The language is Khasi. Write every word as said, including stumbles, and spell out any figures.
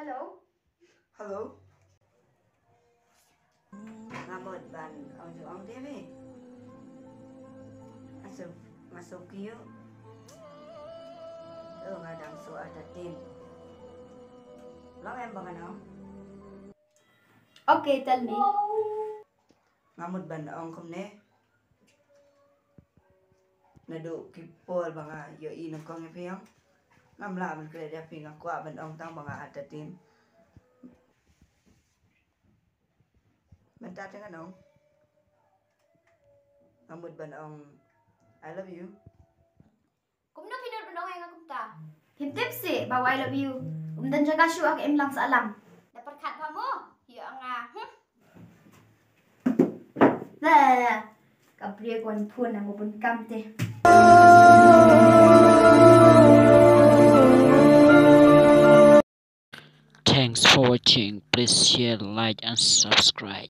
Hello. Hello. Nga mut ban ong ju ong te me. Asu, masuk kiu. Oh, nga dang su atatin. Long em ba ngan ong? Okay, tell me. Nga mut ban ong kumne. Naduh ki por ba nga ïohi nyngkong ïa phi ong, ngam lah ban klet ïa phi, nga kwah ban ong tang ba nga atatin. Mynta te ngan ong. Nga mut ban ong I love you. Kumno phi nud ban ong ïa nga kumta? Phim tip seh ba u I love you um don jaka shuh ha ka imlang sahlang. Da pyrkhat ba mo ïa nga. Hmm. Ka briew ka wan phone na mo bun kam te. Thanks for watching. Please share, like and subscribe.